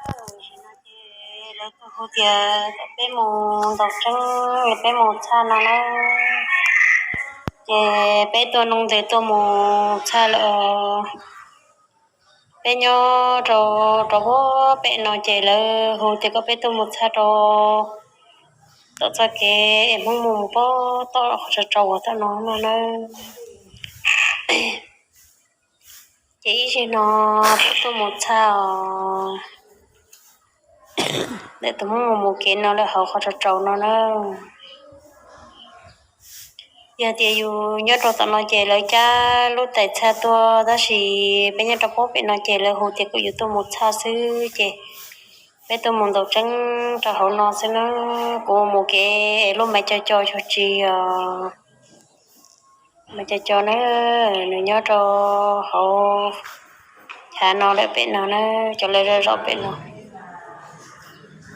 Tam sim no ces lawv tuaj hu tias kom peb mus ntaus tseeb, peb mus txhaj no na. Ces peb tuaj noo ntws tuaj mus txhaj lawm. Peb nyob rau, rau puag pem no ces lawv hu tias kom peb tuaj mus txhaj rau tom txoj kev es Hmoob mus mus puag tom qhov tsau tsau uas tom no no na. Ces ib zaug no peb tuaj mus txhaj os, ntawm tus Hmoob mus mus kev no lawm hauv qhov tsau tsau no na. Yog tias yus nyob rau tom no ces lawv cab lub tais txhaj tuaj, tab sis peb nyob rau puag pem no ces lawv hu tias kom yus tuaj mus txhaj xwb ces peb tuaj mus ntaus tseeb rau hauv no xwb na. Kuv mus kev es lub maiv co co tsuag tsi os. Maiv co co na, nws nyob rau hauv chav no lawm pem no na, cov lawv zom zom pem no.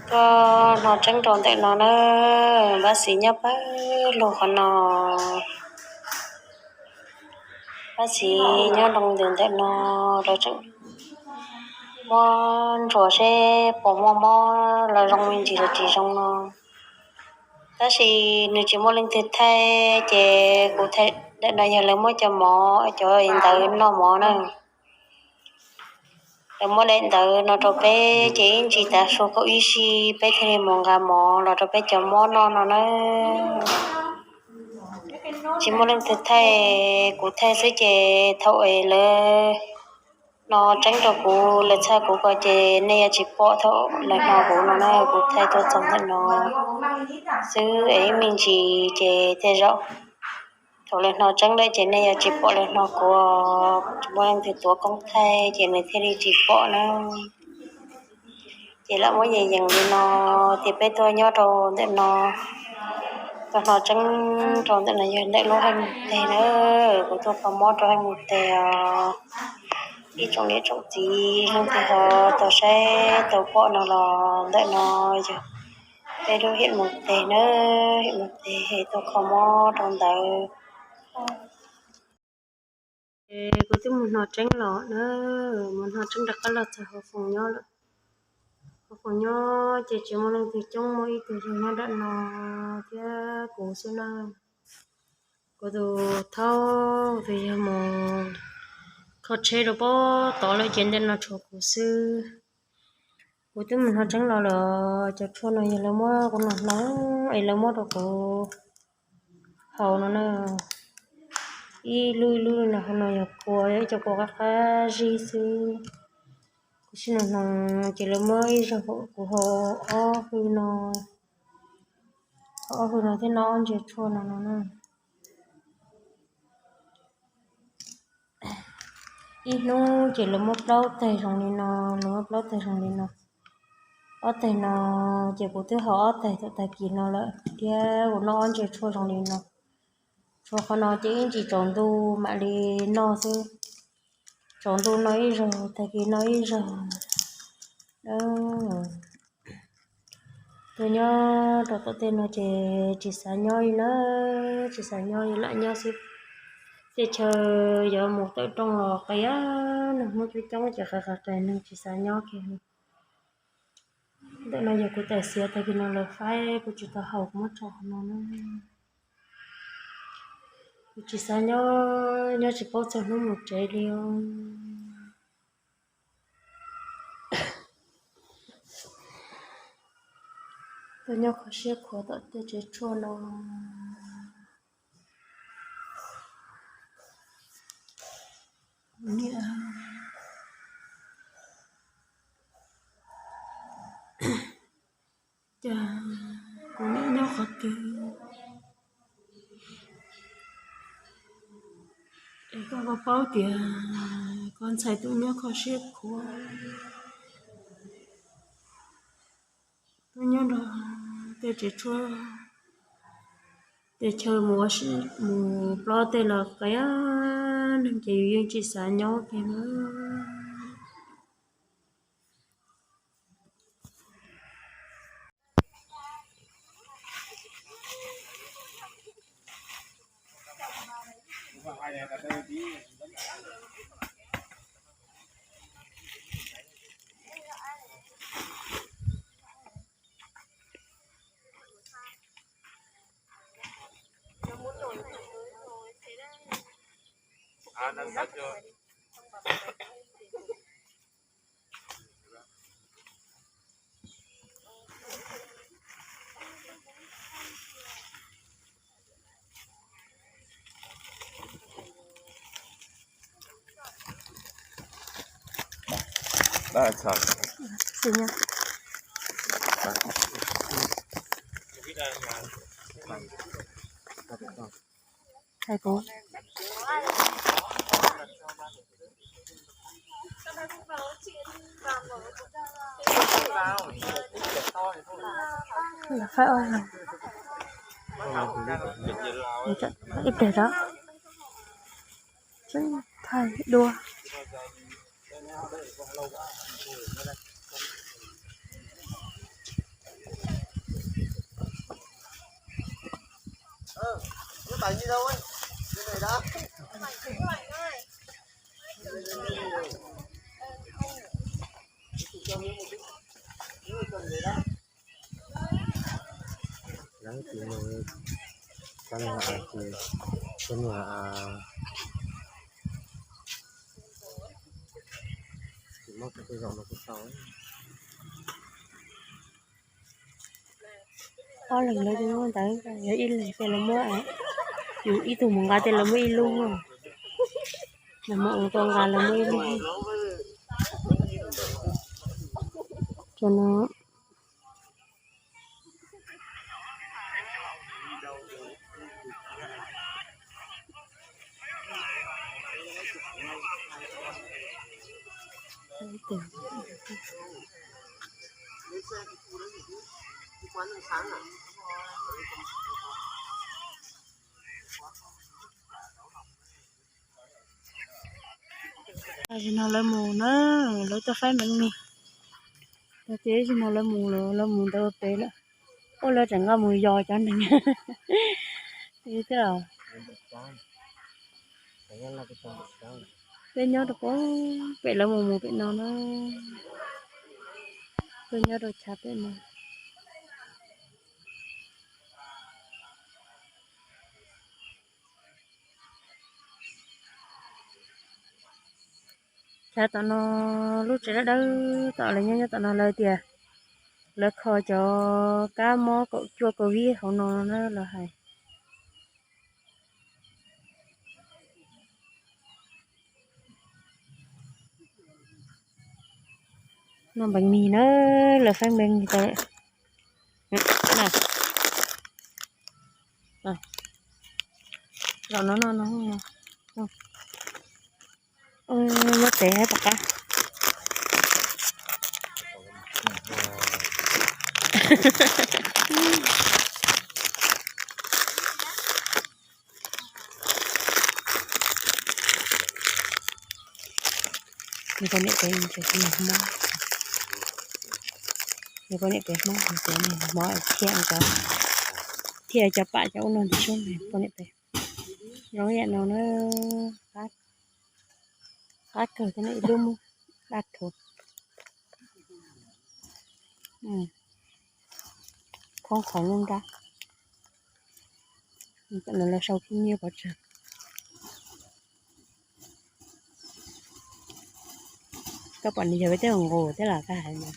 Tuaj hno tseeb rau ntawm no na, Npab Xis nyob pawg lug qhov no. Npab Xis nyob nroo ntws ntawm no, lawv tseem muab ntsuas seb puas muaj mob los zoo me ntsis los tsis zoo no. Tab sis nws tsis muaj leej twg thaij ces kuv thaij ntawm no yog lawv muab cov mov, cov ntawv noj mov na. Lawv muab daim ntawv no rau peb ces ib ntsis tav su kaum ib si peb thiaj li mus nqa mov los rau peb cov mob noj no na. Tsis muaj leej twg thaij, kuv thaij xwb ces thaum es lawv hno tseeb rau kuv, lawv txhaj kuv ko ces nej yuav tsis pom thaum lawv hno kuv no na. Kuv thaij tuaj txog ntawm no xwb es ib me ntsis ces tej zaum thaum lawv hno tseeb lawm ces nej yuav tsis pom lawv hno kuv, tsis muaj leej twg tuav koob thaij ces nws thiaj li tsis pom na. Ces lam muab yees yees li no, ces peb tuaj nyob rau ntawm no, tuaj hno tseeb rau ntawm no yog ntawm lub Haij Mus Teg na. Kuv tuaj kho mob rau Haij Mus Teg os. Ib tsoom niam tsoom txiv leej twg ho tau saib tau pom no los ntawm no yog peb lub Haij Mus Teg na, Haij Mus Teg tuaj kho mob rau ntawd. Ces kuv twb mus hno tseeb los na, mus hno tseeb rov qab los txog hauv Foom nyob lawm. Hauv Foom nyob ces tsis muaj leej twg coob, muaj ib tug yawg nyob nram no thiab kuv xwb na. Kuv tus thaub tus yawg mus kho tsheb rau pob tod lawm ces ntawm no tshuav kuv xwb. Kuv twb mus hno tseeb los lawm, cov tshuaj no yog lawv muab kuv noj hno es lawv muab rau kuv haus no na. Ib lub ib lub no hauv no yog kua, yog ib co kua qab qab zib xwb. Kuv sib nug hnoos ces lawv muab ib zaug kuv haus ob hwj no, haus ob hwj no thiab noj ob ntsis tshuaj no no na. Ib hnub ces lawv muab plaub teg zoo li no, lawv muab plaub teg zoo li no. Ob teg no ces kuv twb haus ob teg thaum tag kis no lawm thiab kuv noj ob ntsis tshuaj zoo li no. Tshuav qhov no ces ib ntsis tsaus ntuj mam li noj xwb. Tsaus ntuj noj ib zaug, tag kis noj ib zaug. Tuaj nyob rau tom tej no ces tsis xav nyob li na, tsis xav nyob li, lam nyob xwb. Tej chaw yuav mus tawm rooj los qias, neeg Hmoob coob coob ces qias qias qias, neeg tsis xav nyob kiag li. Ntawm no yog kuv tais xiav tag kis no lawv faib kuv tsis tau haus, kuv muab tso qhov no na. Kuv tsis xav nyob, nyob tsis paub txog hnub mus tsev li os. Tuaj nyob kho siab khuav tom tej tsev tshuaj no. Kuv niam, cas kuv niam nyob qhov twg es koj puas paub tias koj ntxhais twb nyob kho siab khuav, twb nyob nrog tej tsev tshuaj, tej chaw mus ua si, mus plob tej los qias, neeg ces yus yeej tsis xav nyob kiag na. Thầy cô. Là phải ôm này. Để cho ít để đó. Chứ thay đua. Lawv tsis mus, tsis mus, tsis mus, tsis mus, tsis mus, tsis mus. Ob leeg lawv tus ntawd yog ib leeg ces lawv muab, yus ib tug mus nqa ces lawv muab ib lub, lawv muab ua tau nqa lawv muab ib lub. Cov no. Zaum no lawv mus na, lawv tuaj faib npeev mis. Ces zaum no lawv mus, lawv mus ntawd ua pem lawm. Ua lawv tseem nqa mus yos cov neeg. Thiab los peb nyob rau pem, lawv mus mus pem no na. Peb nyob rau chav pem no. Chav tom no, lub tsev dawb dawb tom lawv nyob nyob tom no lawv tias lawv kho cov kab mob kaum cuaj kaum vib hauv no na lawv hais. Noj npeev mis na, lawv faib npeev mis tau. Zaum no no no. Muab tev tom qab. Nws poj niam pem, nws poj niam pem Hmoob, nws poj niam pem Hmoob, nws poj niam Hmoob thiaj cov, thiaj cov pam cov ub no ntsis sub nws poj niam pem. Zoo yam no na, qab kawg thiab ib lub muag dab thuv. Khoob qhov nyob nrab. Tam no lawv sau khib nyiab pov tseg. Koj pom nws yog peb tej nqus thiab los koj hais no.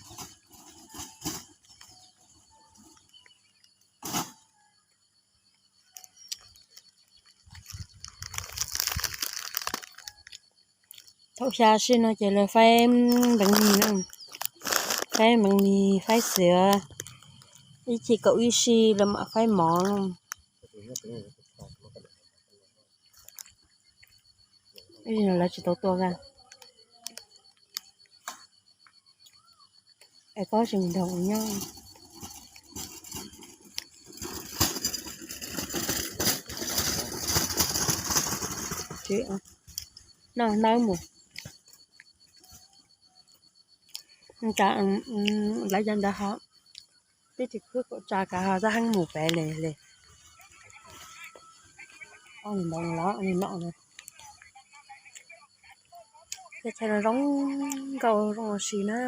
Thaum xya sij no ces lawv faib npeev mis na, faib npeev mis, faib xiav, ib chim kaum ib sij lawv mam faib mov na. Lawv tsis tau tua ka. Es koj tsis mus nrog kuv nyob. Noj nawb mus. Lawv cov ntawd ho twb tsis khwb kaum tsa kav ho txaj heev mus pem li li. Ntawd los no. Tej tshaj zoo nkauj zoo ua si na.